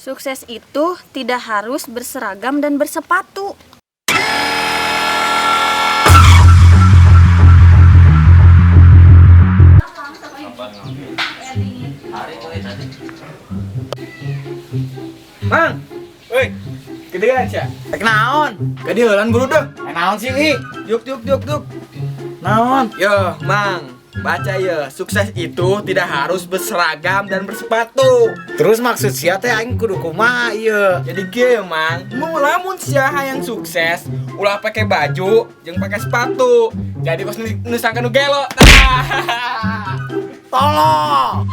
Sukses itu tidak harus berseragam dan bersepatu. Mang, woi, gedean sia. Rek naon? Gedean buru deh. Naon sih, I? Yuk, yuk, yuk, yuk. Naon? Yo, Mang, baca ya. Sukses itu tidak harus berseragam dan bersepatu. Terus maksud sia teh aing kudu kumaha ieu? Jadi kieu ya, Mang. Mu lamun sia hayang sukses, ulah pakai baju jeung pakai sepatu. Jadi kos nu sangka nu gelo. Tah. Tolong.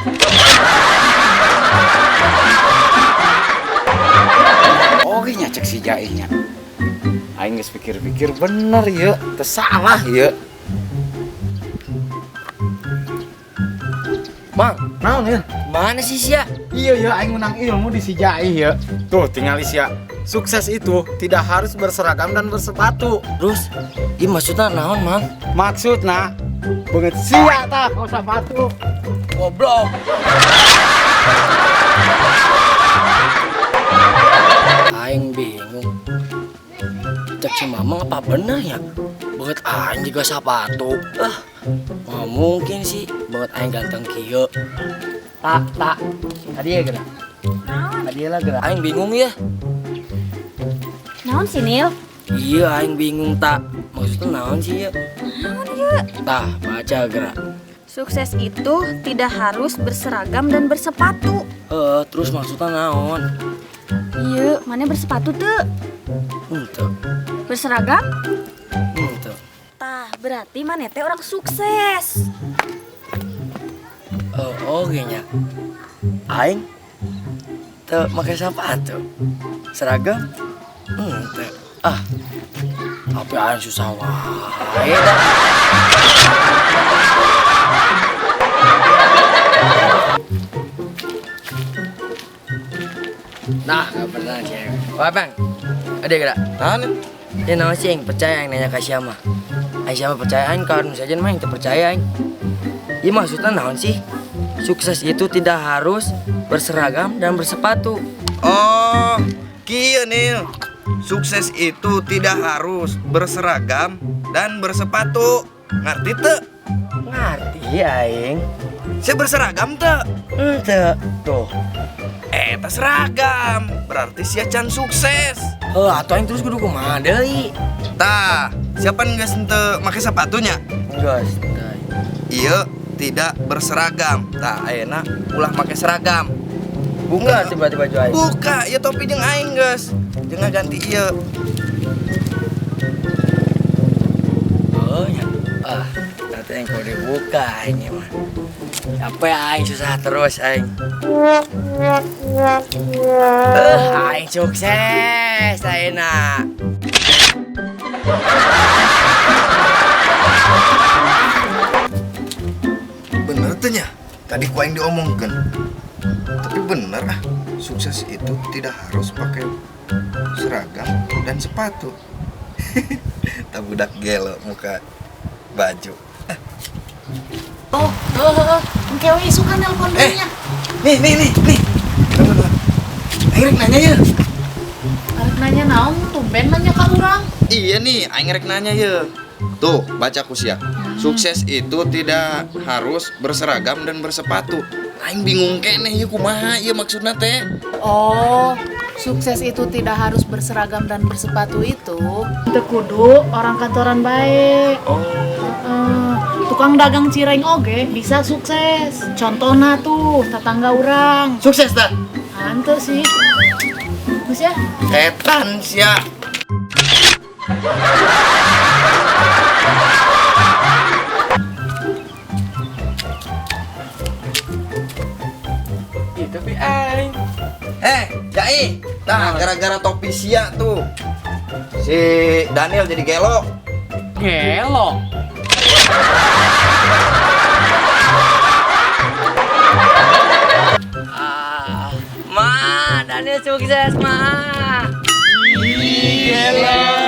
Oke nya cek si Jaihnya. Aing geus pikir-pikir bener ya, teu salah ya. Mang, Naon ya? mana sih sia? Iya ya, aing menang ilmu di si Jaih ya. Tuh tinggal sia. Sukses itu tidak harus berseragam dan bersepatu. Terus, ini maksudnya naon, Mang? Maksudna beungeut sia tah kau sepatu. Goblok. Aing bingung. Cek si Mamang apa bener ya? Beungeut aing juga sepatu. Ah, nggak mungkin sih beungeut aing ganteng kieu. Tak, tak. Tadi ya gerak. Tadi lah gerak. Aing bingung ya. Naon sih, Nil? Iya, aing bingung tak. Maksudnya naon sih ya? Naon ieu? Tah, baca gerak. Sukses itu tidak harus berseragam dan bersepatu. Eh, terus maksudnya naon? Iya, mana bersepatu tuh? Henteu, Berseragam? henteu. Tah, berarti mana teh orang sukses. Oh, oke nya. Aing teu make sepatu. Seragam? Henteu. Ah. Tapi aing susah wae dah. Nah, gak pernah cewek. Wah, Bang. Ada gerak? Naon? Ya nama sih yang percaya yang nanya ke siapa. Aing siapa percaya aing kalau saja mah yang terpercaya aing. Iya maksudnya naon sih? Sukses itu tidak harus berseragam dan bersepatu. Oh, kieu Nil. Sukses itu tidak harus berseragam dan bersepatu. Ngerti teu? Ngerti aing. Saya berseragam teu? Ente tuh. Eh, tas seragam. Berarti sia can sukses. Heuh, atuh aing terus kudu kumaha deui? Tah, siapa geus henteu make sepatunya? Geus, tah. Iya, tidak berseragam. Tah, ayeuna ulah make seragam. Buka tiba-tiba baju aing. Buka, ya topi jeung aing geus. Jeung ganti ieu. Oh ya. Ah, nanti yang kau dibuka aing mah. Capek aing susah terus aing. Aing sukses ayeuna. Bener teh nya? Tadi ku aing diomongkeun. Tapi bener ah, sukses itu tidak harus pakai seragam dan sepatu. Tak budak gelo muka baju. Oh, engke we isukan nelpon deui nya. Nih, nih, nih, nih. Tunggu, tunggu. Aing rek nanya ya. Arek nanya naon tumben nanya ka urang. Iya nih, aing rek nanya ya. Tuh, baca ku sia. Sukses itu tidak harus berseragam dan bersepatu. Aing bingung keneh ieu kumaha ieu maksudna teh. Oh, sukses itu tidak harus berseragam dan bersepatu itu. Teu kudu orang kantoran baik. Oh. Tukang dagang cireng oge bisa sukses. Contohna tuh tetangga urang. Sukses dah. Hanteu sih. Geus ya. Setan sia. Ih, tapi aing. Eh, Jai. Nah, gara-gara topi sia tuh. Si Daniel jadi gelo. Gelo. Ah, ma, Daniel sukses, ma. Gelo.